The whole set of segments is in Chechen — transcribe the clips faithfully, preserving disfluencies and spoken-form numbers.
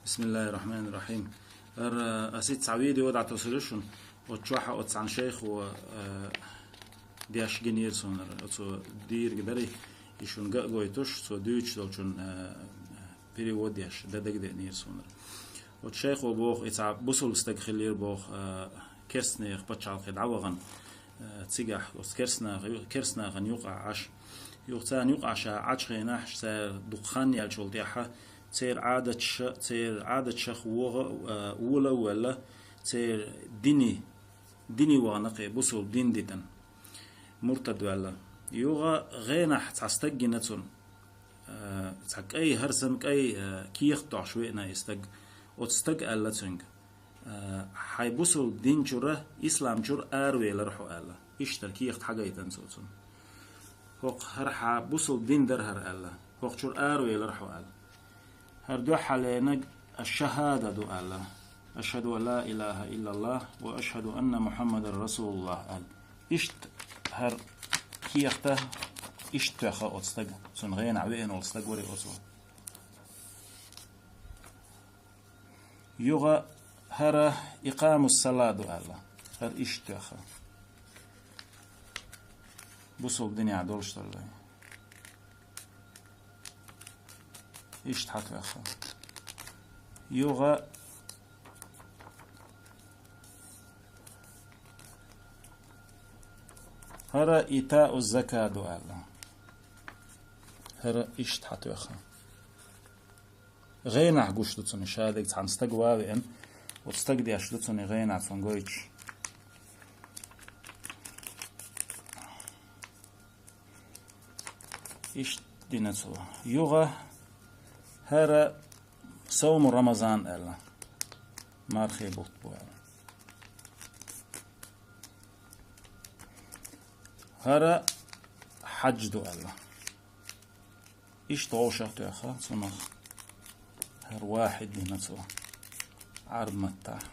بسم الله الرحمن الرحيم. ХӀара, а, ас цхьа видео дӀатосура шуна. Оцу чохь оцу цхьана шайхо, а, деш гинера суна. Оцо дийриг дарий, и шуна ган а гойтуш, цо дуьйцуш долчун, а, перевод деш, дан дагадеанера суна. Оцу шайхо боху, и цхьа бусулба стаг хиллера боху, а, керстанех пачхьалкхе дӀавахана, а, цигахь оцу керстанаха-, керстанахана юкъахь Ӏаш. Юха царна юкъахь ша Ӏачу хенахь, цара дукха хан яьллачул тӀаьхьа, церан Ӏадаташа, церан Ӏадаташах вогӀа, а, вола а воьлла, церан дине, дине вахана кхе, бусулба дин дитина, муртад ваьлла. Юха гӀенахь цхьа стаг гина цунна, а, цхьа кӀай, хӀара санна кӀай, а, кехат дохьуш веана и стаг. Оцу стага аьлла цуьнга: «Э, хьайн бусулба дин чуьра, ислам чуьра аравелира хьо», — аьлла. Иштта кехат хьагайтина цо цунна. «ХӀокху хӀара хьан бусулба дин дара хӀара», — аьлла. «ХӀокху чуьра аравелира хьо», — аьлла. ХӀара дуьххьал енаг «Аш-шахада ду», — аьлла. «Ашхаду ан ла илаха иллаллах ва ашхаду анна Мухаммадар расулуллах», — аьлла. Иштта хӀара кехат иштта тоьхна оцу стага. Цунна гӀенахь веана волу стаг вара оцо. Юха хӀара «икъамус-сала» ду аьлла. ХӀара иштта тоьхна. Бусулба динехь долуш долу вай. Иштта хьатоьхна. Юха хӀара «итауз-зака» ду аьлла. ХӀара иштта хьатоьхна. ГӀенахь гуш ду цунна, шадерг цхьана стаг ван а веана, оцу стага деш ду цунна гӀенахь цунна гойтуш. Иштта дина цо. Юха хӀара «савму Рамазан» аьлла. Мархий бутт бу аьлла. ХӀара «хьаьжж» ду аьлла. Иштта вовшах а тоьхна цунах. ХӀара «вахьид» дина цо. Ӏарб маттахь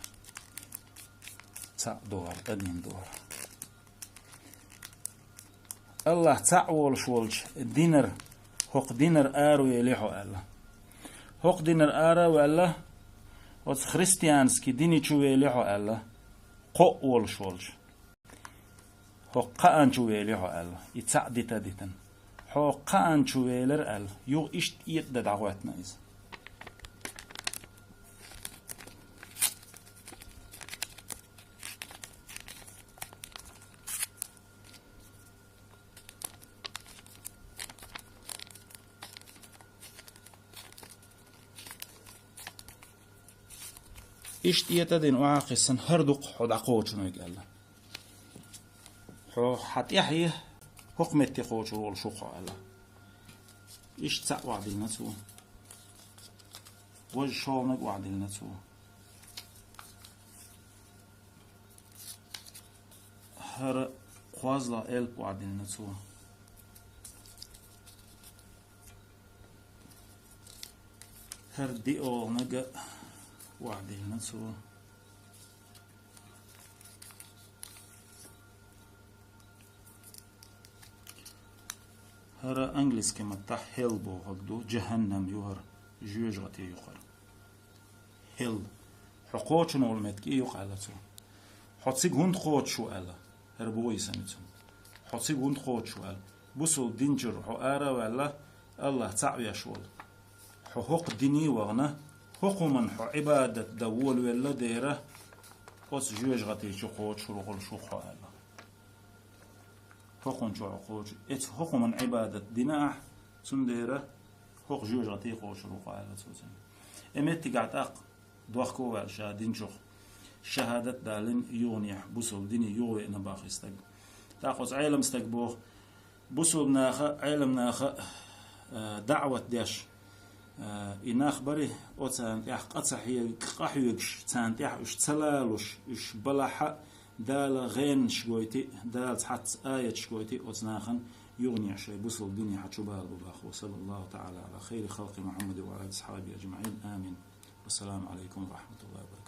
цхьаъ догӀар, тӀадийна догӀар. Аллах цхьаъ волуш волчу динара, хӀокху динара аравели хьо аьлла. ХӀокху динара ара а ваьлла, оцу христианский дине чу вели хьо аьлла, кхоъ волуш волчу. ХӀокху кхаанчу вели хьо аьлла, и цхьаъ дита а дитина. Хьо кхаанчу велира аьлла, юха иштта этӀа дан дӀахӀоьттина иза. Иштта этӀа а дина, охьа а кхиссина, хӀара дукха хьо дӀакхочун вайга аьлла. Хьо хьан тӀаьхье хӀокху метте кхочур волуш ву хьо аьлла. Иштта цхьаъ охьадиллина цо. Важа шолгӀаниг охьадиллина цо. ХӀара кхозлагӀа элп охьадиллина цо. ХӀара диъолгӀаниг охьадиллина цо. ХӀара английский маттахь hell бохург ду, жахӀаннам ю хӀара, жоьжахати ю хӀара. Hell. Хьо кхочун волу меттиг и ю-кх аьлла цо. Хьо цига хӀунда кхочуш ву аьлла, хӀара боху и санна цунна. Хьо цига хӀунда кхочуш ву аьлла. Бусулба дин чуьра хьо ара а ваьлла, Аллах цхьаъ веш волу. Хьо хӀокху дине а вахана, хӀокху хӀуманна хьо Ӏибадат дан волавелла дера, оцу жоьжахати чу кхочур волуш ву хьо аьлла. ХӀокхунна чохь кхочу. Эцу хӀокхунна Ӏибадат дина ахь, цундела хӀокху жоьжахати кхочур ву-кх аьлла цо цуьнга. Э меттигахь тӀаккха дохко а ваьлла ша динчух, шахӀадат а далийна юханехьа, бусулба дине юхавеана боху и стаг. ТӀаккха оцу Ӏелам стаг боху, бусулба наха, Ӏелам наха, э, даӀват деш, Э, и нах бари, оцарна тӀехь къа ца хье-, къахьоьгуш, царна тӀехь уьш ца лалуш, уьш балахь а, Дала гӀенаш гойтий, Дала цхьацца аяташ гойтий, оцу нахана юханехьа шайн бусулба дине хьан чу бала бу боху. Ва саллаллаху таӀала Ӏала хайри халкъи Мухьаммадин ва Ӏала асхьабихи ажмаӀин. Амин. Вассаламу Ӏалайкум ва рахьматуллахи ва баракатух.